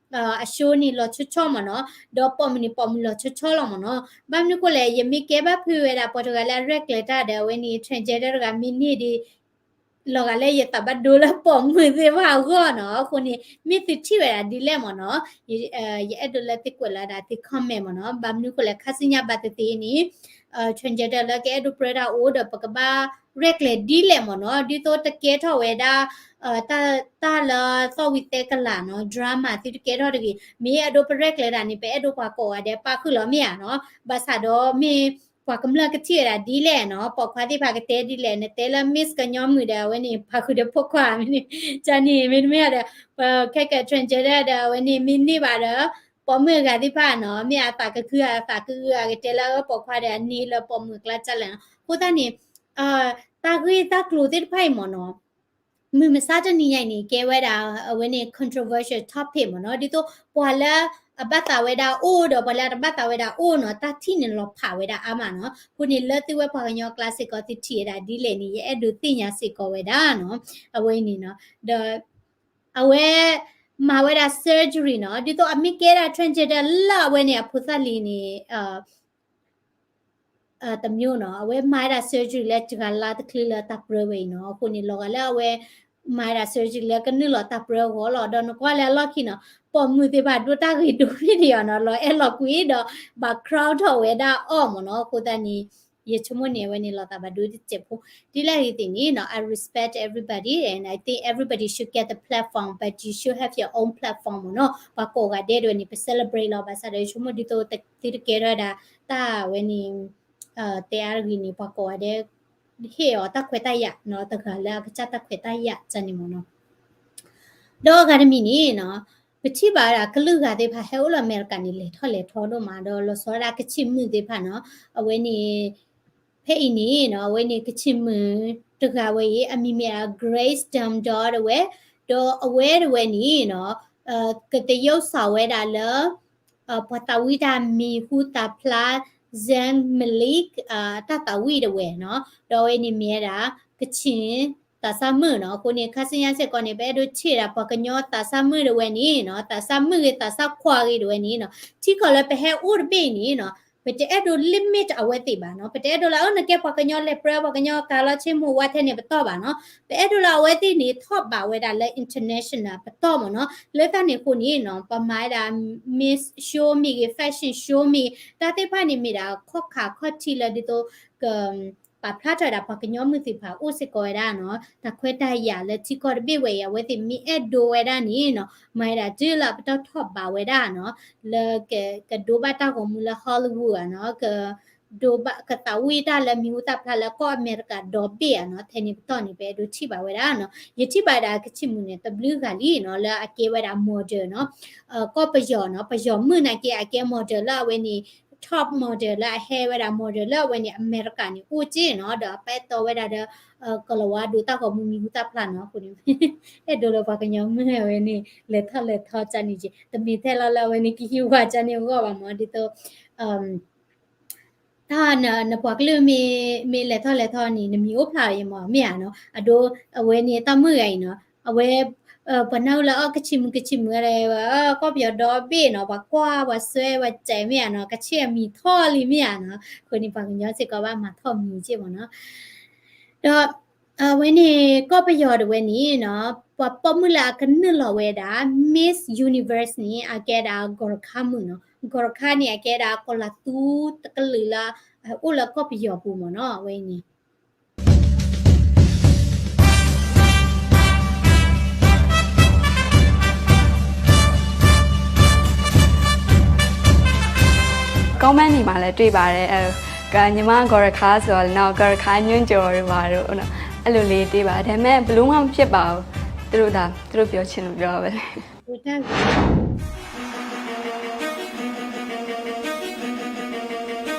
အ show န့ၣ်လီၤဆီဆီမ့ၢ်နီၤ, ဒီးပိာ်မုၣ်န့ၣ် ပိာ်မုၣ်လီၤဆီဆီလီၤမ့ၢ်နီၤ. ဘၣ်မနုၤဃိလဲၣ် ယမ့ၢ်ကဲဘၣ်ဖုးဝဲဒၣ်ပှၤတဂၤလၢအရဲၣ်ကျဲၤတၢ်ဒီး အဝဲန့ၣ် transgender တဂၤမ့ၢ်န့ၢ်ဒီး လီၤဂာ်လၢယသးဘၣ်ဒိလၢပိာ်မုၣ်သ့ၣ်တဖၣ်အဂီၢ်နီၤ. အဃိန့ၣ် မ့ၢ်သုထံၣ်ဝဲဒၣ်ဒ်လဲၣ်မ့ၢ်နီၤ, ယအဲၣ်ဒိးလၢသုကွဲးလီၤဒၣ်သု comment မ့ၢ်နီၤ. ဘၣ်မနုၤဃိလဲၣ် ခါဆူညါဘၣ်သ့ၣ်သ့ၣ်န့ၣ် transgender လၢကအဲၣ်ဒိးပြၢတၢ်အိၣ်ဒီး ပကဘၣ်ရဲၣ်ကျဲၤဒ်လဲၣ်မ့ၢ်နီၤ, ဒ်သိးတကဲထီၣ်ဝဲဒၣ် တၢ်လၢသီၣ်ဝံၤသဲကလးနီၤ drama သုတကဲထီၣ်တဂ့ၤ, မ့ၢ်အဒိပရဲၣ်ကျဲၤတၢ်န့ၣ် ပအဲၣ်ဒိးပှၤကိးဂၤဒဲးပာ်ဃုာ်လီၤမ့ၢ်ဧါနီၤ. ဘၣ်ဆၣ်ဒီးမ့ၢ်ပှၤကမျၢၢ်ကထံၣ်ဝဲဒၣ်ဒ်လဲၣ်နီၤ, ပိာ်ခွါသ့ၣ်တဖၣ်ကတဲဒ်လဲၣ်, နတဲလၢ Miss ကညီမုၣ်ဒီး အဝဲန့ၣ် ပာ်ဃုာ်ဒီးပိာ်ခွါမ့ၢ်န့ၣ် ကန့ၣ် မ့တမ့ၢ်ဒီး ပခဲကဲ transgender ဒီး အဝဲန့ၣ်မ့ၢ်န့ၢ်ဘၣ်ဒီး ပိာ်မုၣ်အဂၤသ့ၣ်တဖၣ်နီၤ မ့ၢ်အသးကကုၢ်အသးကကုၢ်အကတဲလၢပိာ်ခွါဒီးအန့ၢ်လၢပိာ်မုၣ်အကျါတၢ်လဲၣ်နီၤ. အဃိသတးန့ၣ် တၢ်ဂ့ၢ်တၢ်ကျိၤသ့ၣ်တဖၣ်အံၤမ့ၢ်နီၤ မုၢ်မဆါတနံၤညါအံၤန့ၣ် ကဲဝဲဒၣ် အဝဲန့ၣ် controversial topic မ့ၢ်နီၤ, ဒ်သိးပှၤလၢအဘၣ်သးဝဲဒၣ်အိၣ်ဒီးပှၤလၢအတဘၣ်သးဝဲဒၣ်အိၣ်နီၤ, တၢ်ထံၣ်န့ၣ်လီၤဖးဝဲဒၣ်အါမးနီၤ. အဃိန့ၣ် လၢသုဝဲပှၤကညီအကျါစ့ၢ်ကီး သုထံၣ်ဝဲဒၣ်ဒ်လဲၣ်န့ၣ် ယအဲၣ်ဒိးသ့ၣ်ညါစ့ၢ်ကီးဝဲဒၣ်နီၤ, အဝဲန့ၣ်နီၤ, ဒီး အဝဲ မၤဝဲဒၣ် surgery နီၤ, ဒ်သိးအမ့ၢ်ကဲဒၣ် transgender လၢအဝဲန့ၣ် အဖိသၣ်လံၤန့ၣ် တမျိုးနီၤ, အဝဲမၤဝဲဒၣ် surgery လၢတဂၤလါတချုးလၢတၢ်ပြၢဝဲအံၤနီၤ, အဃိန့ၣ် လီၤဂာ်လၢအဝဲ မၤဝဲဒၣ် surgery လၢကနုာ်လီၤတၢ်ပြၢအဂီၢ်လီၤ. ဒီးနကွၢ်လၢအလီၢ်ခံနီၤ, ပိာ်မုၣ်သ့ၣ်တဖၣ်ဒိးတၢ်ဂ့ၤဒိၣ်မ့ၢ်ဒံးအီၤနီၤ, လီၤအဲၣ်လီၤကွံဒီး ဘၣ် crown ထီၣ်ဝဲဒၣ်အီၤမ့ၢ်နီၤ. အဃိသတးန့ၣ် ယဆိကမိၣ်န့ၣ် အဝဲန့ၣ်လီၤသးဘၣ်ဒိတစဲးဖိ, ဒ်လဲၣ်ဂ့ၤသ့ၣ်န့ၣ်နီၤ, I respect everybody and I think everybody should get the platform but you should have your own platform မ့ၢ်နီၤ, ပှၤကိးဂၤဒဲးဒ်ဝဲန့ၣ် ပ celebrate လီၤ, ဘၣ်ဆၣ်ဒီးယဆိကမိၣ်ဒ်သိးသုတကဲထီၣ်ဝဲဒၣ် တၢ်ဝဲန့ၣ် တဲအါတဂ့ၤန့ၣ် ပှၤကိးဂၤဒဲး ဟ့ၣ်အီၤတၢ်ခွဲးတၢ်ယာ်နီၤ, တဂၤလၢအကစၢ်တၢ်ခွဲးတၢ်ယာ်န့ၣ်မ့ၢ်နီၤ. ဒီးအဂၤတမံၤန့ၣ်နီၤ, ပထံၣ်ဘၣ်ဝဲဒၣ်ကလုာ်ဂၤသ့ၣ်တဖၣ်ဟဲအိၣ်လၢအမဲရကၤန့ၣ် လဲၤထီၣ်လဲၤထီဒိၣ်မး, ဒီးလီၤဆီဒၣ်ကချံၣ်မုၣ်သ့ၣ်တဖၣ်နီၤ, အဝဲန့ၣ် ဖဲအံၤန့ၣ်နီၤ, အဝဲန့ၣ်ကချံၣ်မုၣ်တဂၤဝဲအံၤ အမံၤမ့ၢ်ဒၣ် Grace Damdor ဒၣ်ဝဲ, ဒီးအဝဲဒၣ်ဝဲန့ၣ်နီၤ, ကသယုၢ်စီၤဝဲဒၣ်လၢ ပှၤသးဝံၣ်တၢ်မံၤဟူသၣ်ဖျါ Zayn Malik တၢ်သးဝံၣ်ဒၣ်ဝဲနီၤ, ဒီးအဝဲန့ၣ်မ့ၢ်ဝဲဒၣ် ကချ့ၣ်သးစၢ်မုၣ်နီၤ. အဃိန့ၣ် ခါဆူညါစ့ၢ်ကီးန့ၣ် ပအဲၣ်ဒိးထံၣ်ဒၣ်ပှၤကညီသးစၢ်မုၣ်ဒၣ်ဝဲန့ၣ်နီၤ, သးစၢ်မုၣ်ဂ့ၤ သးစၢ်ခွါဂ့ၤဒၣ်ဝဲန့ၣ်နီၤ, ထံကီၢ်လၢပဟဲအိၣ်တဘ့ၣ်န့ၣ်နီၤ, ပတအဲၣ်ဒိး limit အဝဲသ့ၣ်ဘၣ်နီၤ. ပတအဲၣ်ဒိးလၢ အၢ နကဲပှၤကညီလဲၤပြၢ ပှၤကညီကၤလီၤဆ့မိၢ်ဝါထဲန့ၣ် ပတီၢ်ဘၣ်နီၤ. ပအဲၣ်ဒိးလၢအဝဲသ့ၣ်န့ၣ် ထီၣ်ဘးဝဲဒၣ်လၢ international ပတီၢ်မ့ၢ်နီၤ. လၢတၢ်န့ၣ်အဃိန့ၣ်နီၤ, ပမၤဝဲဒၣ် Miss show မ့ၢ်ဂ့ၤ fashion show မ့ၢ်ဂ့ၤ, တၢ်သ့ၣ်တဖၣ်န့ၣ်မ့ၢ်ဒၣ်ခီၣ်ခါခီၣ်ထံးလၢဒ်သိး က ပာ်ဖျါထီၣ်ဝဲဒၣ်ပှၤကညီမုၣ်သ့ၣ်တဖၣ်အိၣ်စ့ၢ်ကီးဝဲဒၣ်နီၤ, တၢ်ခွဲးတၢ်ယာ်လၢထံကီၢ်တဘ့ၣ်ဝဲအံၤ အဝဲသ့ၣ်မ့ၢ်အဲၣ်ဒိးဝဲဒၣ်န့ၣ်နီၤ, မၤဝဲဒၣ်တုၤလၢပတီၢ်ထီၣ်ဘးဝဲဒၣ်နီၤ, လၢက ကဒိဘၣ်တၢ်ဂီၤမူလၢ Hollywood နီၤ, ကဒိဘၣ် ကသးဝံၣ်တၢ်လၢမံၤဟူသၣ်ဖျါလၢကီၢ်အမဲရကၤဒီဘ့ၣ်ဧါနီၤ, ထဲန့ၣ်ပတီၢ်န့ၣ် ပအဲၣ်ဒိးထံၣ်ဘၣ်ဝဲဒၣ်နီၤ. ယထံၣ်ဘၣ်ဝဲဒၣ်ကချံၣ်မုၣ်န့ၣ် တဘျုးဂၤလံနီၤ, လၢအကဲဝဲဒၣ် model နီၤ, ကီၢ်ပယီၤနီၤ, ပယီၤမုၣ်နာ်က့ အကဲ model လၢအဝဲန့ၣ် top model လၢအဟဲဝဲဒၣ် model လၢအဝဲန့ၣ် အမဲရကၤန့ၣ် အိၣ်က့နီၤ, ဒီးအပာ်တီဝဲဒၣ်ဒီး ကလၤဝါဒိးတၢ်ဂီၤမူမံၤဟူသၣ်ဖျါနီၤ, အဃိန့ၣ် အဲၣ်ဒိးလၢပှၤကညီမုၣ်အဝဲန့ၣ် လဲၤထီၣ်လဲၤထီကန့ၣ်က့, တမ့ၢ်ထဲလီၤလၢအဝဲန့ၣ် ကဟံးဝါကန့ၣ်အဂီၢ်ဘၣ်မး, ဒ်သိး တၢ်နပှၤကလုာ်မ့ၢ် မ့ၢ်လဲၤထီၣ်လဲၤထီန့ၣ် နမံၤအိၣ်ဖျါအီၤယမး မ့ၢ်ဧါနီၤ, အဒိ အဝဲန့ၣ်တၢ်မုာ်ဂၤအံၤနီၤ, အဝဲ ပှၤနၢ်ဟူလၢအီၣ်ကဆံးမုၣ်ကဆံးမုၣ်ဝဲ ကီၢ်ပယီၤဒီဘ့ၣ်နီၤ, ပှၤကွၢ်ပှၤစွဲပှၤစဲးမ့ၢ်ဧါနီၤ, ကဆံးအမံၤထီၣ်လံမ့ၢ်ဧါနီၤ, အဃိန့ၣ် ပှၤကညီစ့ၢ်ကီးဘၣ်မၤထီၣ်မံၤက့မးနီၤ, ဒီး အဝဲန့ၣ် ကီၢ်ပယီၤတဝဲန့ၣ်နီၤ, ပှၤပိာ်မုၣ်လၢအကနုာ်လီၤဝဲဒၣ် Miss Universe န့ၣ် အကဲဒၣ် Gorkha မုၣ်နီၤ, Gorkha န့ၣ် အကဲဒၣ်ကီၤလၤသူတကလုာ်လၢ အိၣ်လၢကီၢ်ပယီၤပူၤမ့ၢ်နီၤ, အဝဲန့ၣ် comment တွေမှာလည်းတွေ့ပါတယ်။ အဲ ကညီမ Gorkha ဆိုတော့လည်းနော် Gorkha ညွှန်းကျော်တွေပါတော့နော် အဲ့လိုလေးတွေ့ပါတယ်။ ဒါပေမဲ့ဘယ်လိုမှမဖြစ်ပါဘူး။ သူတို့ဒါသူတို့ပြောချင်လို့ပြောတာပဲ။ ကိုတၢ်ဂ့ၢ်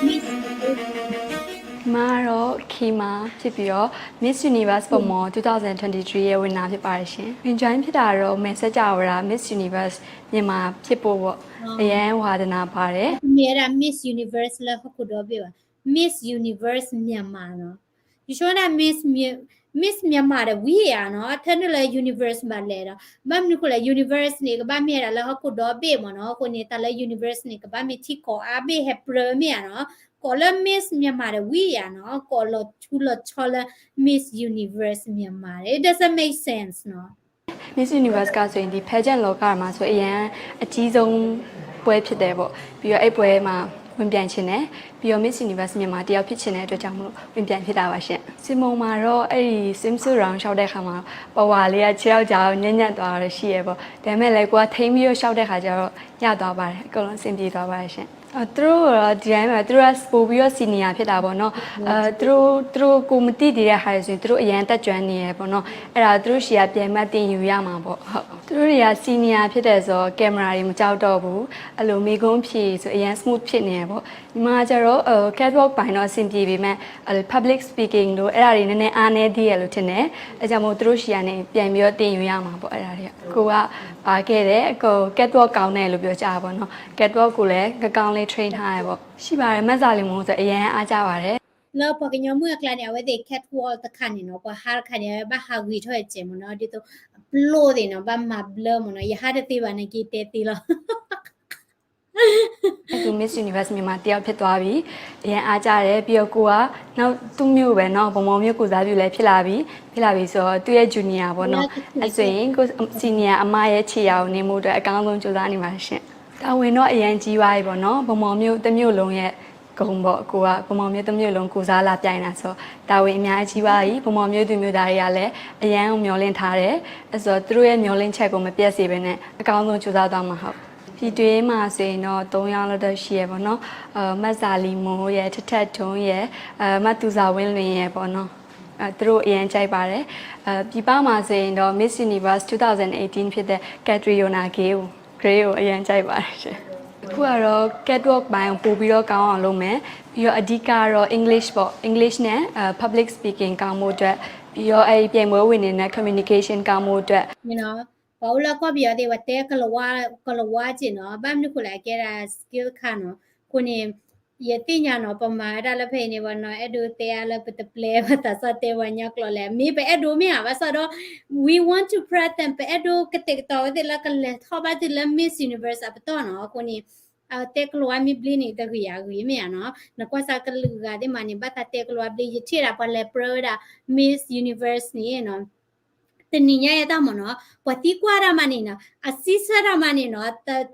Miss မါတော့ Kima ဖြစ်ပြီးတော့ Miss Universe ဗန်းမော် နှစ်ထောင်နှစ်ဆယ့်သုံး ရဲ့ winner ဖြစ်ပါတယ်ရှင်။ Win join ဖြစ်တာတော့ မဲဆက်ကြဝယ်တာ Miss Universe မြန်မာဖြစ်ဖို့ပေါ့။ အရမ်းဝါသနာပါတယ်။ မ့ၢ်ဝဲဒၣ် Miss Universe လၢဟီၣ်ခိၣ်ဒီဘ့ၣ်ဘၣ် Miss Universe Myanmar နီၤ. ယဆိကမိၣ် Miss Mya- Miss Myanmar ဒီးဝံၤဧါနီၤ, ထၢနုာ်လၢ universe ဘၣ်လဲၣ်ဒီး ဘၣ်မနုၤဃိလဲၣ် universe န့ၣ် ကဘၣ်မ့ၢ်ဝဲဒၣ်လၢဟီၣ်ခိၣ်ဒီဘ့ၣ်မ့ၢ်နီၤ, အဃိန့ၣ် တၢ်လၢ universe န့ၣ် ကဘၣ်မ့ၢ်ထံကီၢ်အါဘ့ၣ်ဟဲပြၢမ့ၢ်ဧါနီၤ, ကိးလၢ Miss Myanmar ဒီးဝံၤဧါနီၤ, ကိးလီၤထူလီၤဆီလၢ Miss Universe Myanmar ဒီး it doesn't make sense နီၤ. Miss Universe ကဆိုရင် ဒီ pageant လောကမှာဆို အရမ်းအကြီးဆုံးပွဲဖြစ်တယ်ပေါ့။ ပြီးတော့ အဲ့ပွဲမှာ ဝင်ပြိုင်ချင်တယ်။ ပြီးတော့ Miss Universe မြန်မာတစ်ယောက်ဖြစ်ချင်တဲ့အတွက်ကြောင့်မို့ ဝင်ပြိုင်ဖြစ်တာပါရှင်။ စင်မုံမှာတော့ အဲ့ဒီ swimsuit round လျှောက်တဲ့အခါမှာ ပဝါလေးကခြေထောက်ကြားကိုညံ့ညံ့သွားတာတော့ရှိရယ်ပေါ့။ ဒါပေမဲ့လည်း ကိုကထိန်းပြီးတော့လျှောက်တဲ့အခါကျတော့ ရသွားပါတယ်။ အကုန်လုံးအဆင်ပြေသွားပါတယ်ရှင်။ သူတို့တော့ဒီတိုင်းပဲ သူတို့ကပိုပြီးတော့ senior ဖြစ်တာပေါ့နော်။ အဲသူတို့သူတို့ကိုမသိသေးတဲ့ဟာတွေဆိုရင် သူတို့အရမ်းတက်ကြွနေရယ်ပေါ့နော်။ အဲ့ဒါသူတို့ဆီကပြန်မှတ်တင်ယူရမှာပေါ့။ ဟုတ်သူတို့တွေက senior ဖြစ်တယ်ဆိုတော့ camera တွေမကြောက်တော့ဘူး။ အဲ့လိုမေးခွန်းဖြေဆိုအရမ်း smooth ဖြစ်နေရယ်ပေါ့။ ညီမကကျတော့ အဲ catwalk ပိုင်းတော့အဆင်ပြေပေမဲ့ အဲ public speaking တို့အဲ့ဒါတွေနည်းနည်းအားနည်းသေးရယ်လို့ထင်တယ်။ အဲကြောင့်မို့သူတို့ဆီကနေပြန်ပြီးတော့တင်ယူရမှာပေါ့အဲ့ဒါတွေက။ ကိုကပါခဲ့တယ်။ ကို catwalk ကောင်းတယ်လို့ပြောကြတာပေါ့နော်။ Catwalk ကိုလည်းကောင်းကောင်းလေး train ထားရပေါ့။ ရှိပါတယ်။ မတ်စာလီမူဆိုအရမ်းအားကျပါတယ်။ လၢပှၤကညီမုၣ်အကျါန့ၣ် အဝဲသ့ၣ် catwalk တခါန့ၣ်နီၤ ပှၤဟးတခါန့ၣ် ဘၣ်ဟးဂီၤထီၣ်စဲးမ့ၢ်နီၤ ဒ်သိးအပျိသ့ၣ်နီၤ ဘၣ်မၤဘျၢမ့ၢ်နီၤ ယဟးတသ့ဘၣ်န့ၣ် က့ၤတဲသ့လီၤ. သူ Miss Universe မြန်မာတစ်ယောက်ဖြစ်သွားပြီ။ အရမ်းအားကျတယ်။ ပြီးတော့ကိုကနောက်သူ့မြို့ပဲနော် ဗန်းမော်မြို့ကိုယ်စားပြုလည်းဖြစ်လာပြီ။ ဖြစ်လာပြီဆိုတော့သူ့ရဲ့ junior ပေါ့နော်။ အဲဆိုရင်ကို senior အမရဲ့ခြေရာကိုနင်းဖို့အတွက်အကောင်းဆုံးကြိုးစားနေပါတယ်ရှင်။ တာဝန်တော့အရမ်းကြီးသွားပြီပေါ့နော်။ ဗန်းမော်မြို့တစ်မြို့လုံးရဲ့ဂုဏ်ပေါ့။ ကိုကဗန်းမော်မြို့တစ်မြို့လုံးကိုယ်စားလာပြိုင်တာဆိုတော့တာဝန်အများကြီးပါပြီ။ ဗန်းမော်မြို့သူမြို့သားတွေကလည်းအရမ်းမျှော်လင့်ထားတယ်။ အဲဆိုတော့သူတို့ရဲ့မျှော်လင့်ချက်ကိုမပျက်စေဘဲနဲ့အကောင်းဆုံးကြိုးစားသွားမှာဟုတ်။ ပြည်တွင်းမှာဆိုရင်တော့သုံးယောက်လောက်တော့ရှိရယ်ပေါ့နော်။ အဲ မတ်စာလီမိုးရယ်၊ ထထက်ထွန်းရယ်၊ အဲ မသူဇာဝင်းလွင်ရယ်ပေါ့နော်။ အဲသူတို့အရမ်းကြိုက်ပါတယ်။ အဲပြည်ပမှာဆိုရင်တော့ Miss Universe two thousand eighteen ဖြစ်တဲ့ Catriona Gray ကို Gray ကိုအရမ်းကြိုက်ပါတယ်ရှင်။ အခုကတော့ catwalk ပိုင်းကိုပိုပြီးတော့ကောင်းအောင်လုပ်မယ်။ ပြီးတော့အဓိကတော့ English ပေါ့။ English နဲ့အဲ public speaking ကောင်းဖို့အတွက်ပြီးတော့အဲဒီပြိုင်ပွဲဝင်တွေနဲ့ communication ကောင်းဖို့အတွက် ပှၤအိၣ်လၢကီၢ်ပယီၤသ့ၣ် ပှၤတဲကလဝါ ကလဝါက့နီၤ ဘၣ်မနုၤဃိလဲၣ် အကဲဒၣ် skill တခါနီၤ. အဃိန့ၣ် ယသ့ၣ်ညါနီၤ ပမၤဝဲဒၣ်လၢဖဲအံၤန့ၣ် ပှၤနီၤ အဲၣ်ဒိးတဲအါလၢပတပျဲပသးစၢ်တဲပှၤညါကျိာ်လဲၣ် မ့ၢ်ပအဲၣ်ဒိးမ့ၢ်ဧါ ဘၣ်ဆၣ်ဒီး we want to present ပအဲၣ်ဒိးကတဲာ်ကတီၤဝဲသ့ၣ်လၢကလဲၤထီၣ်ဘၣ်သုလၢ Miss Universe အပတီၢ်နီၤ. အဃိန့ၣ် တဲကလဝါမ့ၢ်ဘျ့န့ၣ် တဂ့ၤယဂ့ၤမ့ၢ်ဧါနီၤ. နကွၢ်စၢ်ကလုာ်ဂၤသ့ၣ်မးန့ၣ် ဘၣ်သးတဲကလဝါဘျ့ ယထံၣ်ဒၣ်ပှၤလဲၤပြၢဝဲဒၣ် Miss Universe န့ၣ်နီၤ တနံၤညါအတၢ်မ့ၢ်နီၤ ပှၤသံကွၢ်တၢ်မးန့ၣ်နီၤ အစံးဆၢတၢ်မးန့ၣ်နီၤ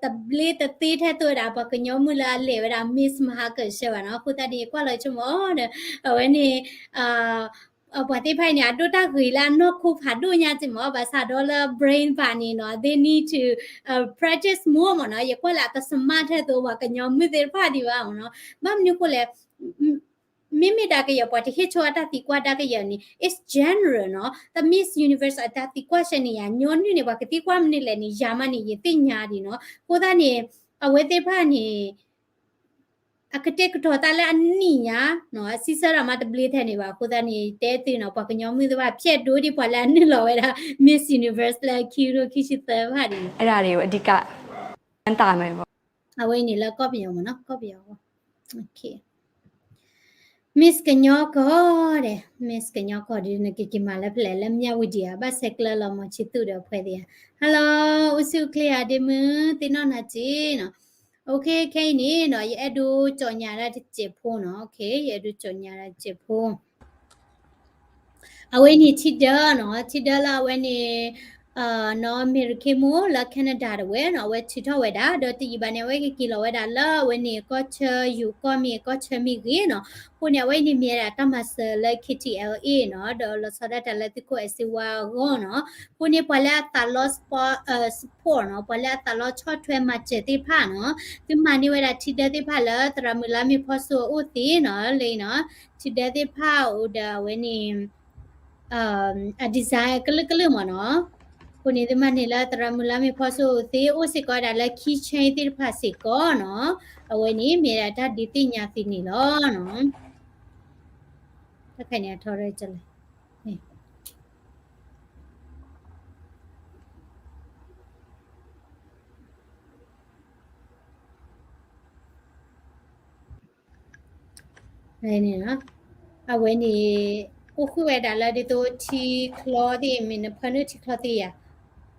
တဘျ့တသ့ထဲသိးဝဲဒၣ် ပှၤကညီမုၣ်လၢအလဲၤဝဲဒၣ် Miss မဟါကၢၢ်ဆၢဘၣ်နီၤ. အဃိသတးန့ၣ် ကွၢ်လီၤဆိကမိၣ်အီၤဒီး အဝဲန့ၣ် ပှၤသ့ၣ်တဖၣ်အံၤန့ၣ် အဒိၣ်တၢ်ဂ့ၤလၢအနီၢ်ခိဖးဒိၣ်ညါက့မ့ၢ် ဘၣ်ဆၣ်ဒီးလၢ brain ဘၣ်န့ၣ်နီၤ they need to practice more မ့ၢ်နီၤ. ယကွၢ်လၢအက smart ထဲသိးပှၤကညီမုၣ်သ့ၣ်တဖၣ်ဒံးဘၣ်မ့ၢ်နီၤ. ဘၣ်မနုၤဃိလဲၣ် မ့မ့ၢ်ဒၣ်ကယဲၢ်ပှၤတဟ့ၣ်ဆိအတၢ်သံကွၢ်ဒၣ်ကယဲၢ်န့ၣ် it's general နီၤ. တၢ် Miss Universe အတၢ်သံကွၢ်ဆၢန့ၣ် ယၤညီနုၢ်န့ၣ် ပှၤကသံကွၢ်မနုၤလဲၣ်န့ၣ် ယၤမးန့ၣ် ယသ့ၣ်ညါဒံးနီၤ. အဃိသတးန့ၣ် အဝဲသ့ၣ်တဖၣ်န့ၣ် အကတဲာ်ကတီၤတၢ်လၢအနံၣ်ညါနီၤ အစံးဆၢတၢ်မးတဘျ့ထဲန့ၣ်ဘၣ်. အဃိသတးန့ၣ် တဲသုနီၤ ပှၤကညီမုၣ်သ့ၣ်တဖၣ် ဖျဲးဒိဒ်ပှၤလၢအနုာ်လီၤဝဲဒၣ် Miss Universe လၢခံကထိခံဆံသၢတဖၣ်ဒ်န့ၣ် အဲဒါတွေကိုအဓိက တၢ်မဲပေါ့ အဝဲအံၤန့ၣ်လၢကီၢ်ပယီၤမ့ၢ်နီၤ ကီၢ်ပယီၤ Miss ကညီကီၢ်ဒီး Miss ကညီကီၢ်ဒီး နကက့ၤမၤလၢဖဲလဲၣ် လၢမၠၣ်ဝံၤဒံးဧါ ဘၣ်ဆဲးကျၢလီၤမီၤဆံသူၣ်ဒီးအဖှဲသ့ၣ်ဧါ. Hello အိၣ်ဆူၣ်အိၣ်ချ့ဧါ ဒ့မုၣ် သ့ၣ်နီၣ်နၤစ့ၢ်နီၤ. Okay ခဲအံၤန့ၣ်နီၤ ယအဲၣ်ဒိးကၠီညါဒၣ်တစဲးဖိနီၤ. Okay ယအဲၣ်ဒိးကၠီညါဒၣ်တစဲးဖိ အဝဲန့ၣ်ထံဒၢနီၤ ထံဒၢလၢအဝဲန့ၣ် နီၢ်မ့ရခ့မိၢ်လၢ Canada တဝဲနီၤ အဝဲထုးထီၣ်ဝဲဒၣ် ဒီးတယံာ်ဘၣ်န့ၣ် အဝဲကက့ၤလီၤဝဲဒၣ်လၢအဝဲန့ၣ် ကီၢ်ဆၢယိၤကီၢ်မ့ၢ်ကီၢ်ဆၢမ့ၢ်ဂ့ၤနီၤ. အဃိန့ၣ်အဝဲန့ၣ်မ့ၢ်ဝဲဒၣ်တၢ်မၤစၢၤလၢ K T L A နီၤ ဒီးလီၤဆီဒၣ်တၢ်လၢသုးခိၣ်အဲၣ်စ့ဝါအဂီၢ်နီၤ. အဃိန့ၣ်ပှၤလၢအသးလီ support နီၤ ပှၤလၢအသးလီဆီၣ်ထွဲမၤစၢၤသ့ၣ်တဖၣ်နီၤ သုမၤန့ၢ်ဝဲဒၣ်ထံဒၢသ့ၣ်တဖၣ်လၢသရၣ်မုၣ်လါမ့ၢ်ဖီစိအအိၣ်သ့နီၤ လၢနီၤ ထံဒၢသ့ၣ်တဖၣ်အိၣ်ဒီးအဝဲန့ၣ် အ design ကလုာ်ကလုာ်မ့ၢ်နီၤ. အဃိန့ၣ်သုမၤန့ၢ်လၢသရၣ်မုၣ်လါမ့ၢ်ဖီစိအအိၣ်သ့ အိၣ်စ့ၢ်ကီးဝဲဒၣ်လၢ keychain သ့ၣ်တဖၣ်စ့ၢ်ကီးနီၤ. အဝဲန့ၣ်မ့ၢ်ဒၣ်တၢ်ဒုးသ့ၣ်ညါသုန့ၣ်လီၤနီၤ. တၢ်ခါန့ၣ်အထီရဲၣ်ကလဲၣ်. အဝဲန့ၣ် အိၣ်ဃုာ်ဝဲဒၣ်လၢဒ်သိးထံချီသ့ၣ် မ့ၢ်နဖၢနုာ်ထံချီသ့ၣ်ယၤ,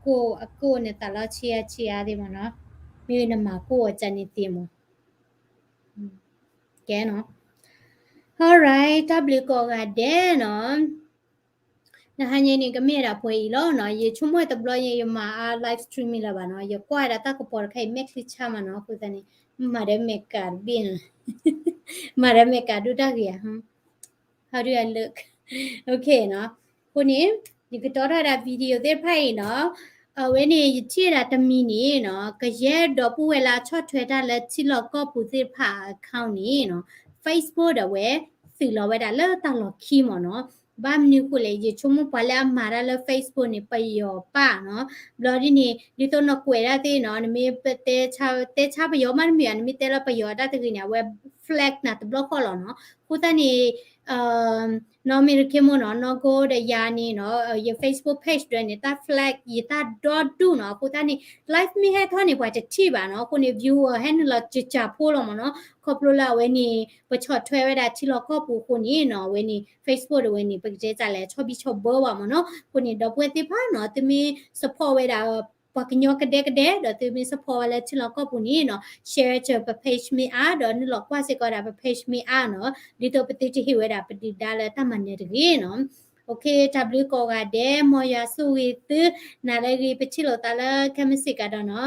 ကိၣ်အကိၣ်နသးလီဆံးအါဆံးအါသ့ၣ်မ့ၢ်နီၤ, မ့ၢ်နမၤကိၣ်အကန့ၣ်သ့မ့ၢ် ကဲနီၤ. Alright, တၢ်ဘျုးကိးဂၤဒဲးနီၤ. နဟါညါန့ၣ် ကမ့ၢ်ဒၣ်ပှဲၤအံၤလီၤနီၤ, ယဆိကမိၣ်တဘျီယမၤအါ live stream မ့ၢ်လၢၤဘၣ်နီၤ, ယကွၢ်ဝဲဒၣ်တၢ်ကပီၤတခါအံၤ မဲာ်ချံဆါမးနီၤ, အဃိသတးန့ၣ် မၤဒီးမဲာ်ကးတဘ့ၣ်နီၤ, မၤဒီးမဲာ်ကးဒိၣ်တၢ်ဂ့ၤဧါ how do I look? Okay နီၤ, အဃိန့ၣ် ယကတီထီၣ်ဝဲဒၣ် video သ့ၣ်တဖၣ်အံၤနီၤ, အဝဲန့ၣ် ယထံၣ်ဝဲဒၣ်တမံၤန့ၣ်နီၤ, ကယဲၢ်ဒီပုၢ်ဝဲၢ်လၢအဆီၣ်ထွဲတၢ်လၢထံလီၢ်ကီၢ်ပူၤသ့ၣ်တဖၣ်အ account န့ၣ်နီၤ, Facebook ဒီးဝဲ သုးလီၤဝဲဒၣ်လၢတၢ်လီၢ်ခံမ့ၢ်နီၤ, ဘၣ်မနုၤဃိလဲၣ်, ယဆိကမိၣ်ပှၤလၢအမၤတၢ်လၢ Facebook န့ၣ် ပယီၤပၣ်နီၤ, ဘျီဒ်န့ၣ် ဒ်သိးနကွဲးဒၣ်သ့ၣ်နီၤ, နမ့ၢ်တဲဆါ တဲဆါပယီၤမးတမ့ၢ်ဧါ, နမ့ၢ်တဲလၢပယီၤတၢ်တဂ့ၤန့ၣ် အဝဲ flag နၤတဘျီဃီလီၤနီၤ, အဃိသတးန့ၣ် နီၢ်မ့ၢ်တခ့မိၢ်နီၤ, နီၢ်ကိဒီးယၤန့ၣ်နီၤ, ယ Facebook page ဒၣ်န့ၣ် တၢ် flag ယတၢ်ဒီဒူၣ်နီၤ, အဃိသတးန့ၣ် live မ့ၢ်ဟဲထီၣ်န့ၣ် ပှၤတထံၣ်ဘၣ်နီၤ, အဃိန့ၣ် viewer ဟဲနုာ်လီၤကကးဖိလီၤမ့ၢ်နီၤ, ခီဖျိလၢအဝဲန့ၣ် ပဆီၣ်ထွဲဝဲဒၣ်ထံလီၢ်ကီၢ်ပူၤအဃိန့ၣ်နီၤ, အဝဲန့ၣ် Facebook ဒၣ်ဝဲန့ၣ် ပကတဲတၢ်လဲၣ် ဆီဘံၣ်ဆီဘၢဘၣ်မ့ၢ်နီၤ, အဃိန့ၣ် ဒီပုၢ်ဝဲၢ်သ့ၣ်တဖၣ်နီၤ, သုမ့ၢ် support ဝဲဒၣ် ပှၤကညီကဒဲကဒဲ ဒီးသုမ့ၢ် support ဝဲလၢထံလီၢ်ကီၢ်ပူၤန့ၣ်နီၤ, share ပ page မ့ၢ်အါ ဒီးနုာ်လီၤကွၢ်စ့ၢ်ကီးဒၣ်ပ page မ့ၢ်အါနီၤ, ဒ်သိးပသုတဟ့ၣ်ဝဲဒၣ်ပဒုၣ်ဒါလၢတၢ်မၤနၢၤတဂ့ၤနီၤ. Okay, တၢ်ဘျုးကိးဂၤဒဲး, မ်ယွၤဆိၣ်ဂ့ၤသု, နၤလၢအဂ့ၤ ပထံၣ်လိာ်သးလၢခဲမုၢ်ဆ့ၣ်ကဒီးနီၤ.